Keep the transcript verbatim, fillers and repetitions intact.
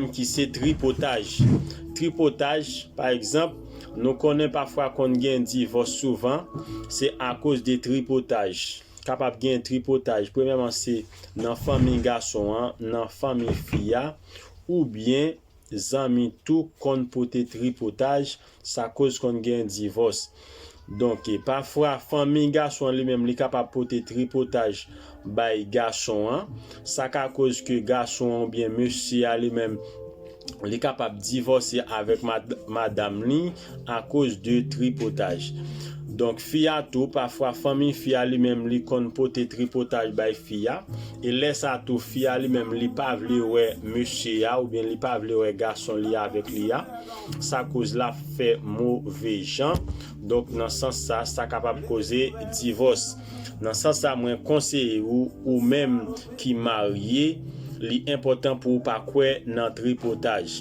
ki se tripotaj. Tripotaj, pa egzanp, nou konnen pafwa konn gen divòs souvan, se akoz de tripotaj. Kapab gen tripotaj, premyèman, se nan fanmi gason an, nan fanmi fi a, oubyen zanmi tou konn pote tripotaj, sa koz konn gen divòs. Donk, pafwa, fanmi gason an li menm, li kapab pote tripotaj bay gason an. Sa ka koz ke gason an oubyen mesye a li menm, li kapab divòse avèk mad- madanm li akoz de tripotaj. Donk, fi a tou, pafwa, fanmi fi a li menm, li konn pote tripotaj bay fi a. E lè sa tou, fi a li menm, li pa vle wè mesye a, oubyen li pa vle wè gason li avèk li a. Sa koz l ap fè move jan. Donk, nan sans sa, sa kapab koze divòs. Nan sans sa, mwen konseye ou, ou menm ki marye, li enpòtan pou ou pa kwè nan tripotaj.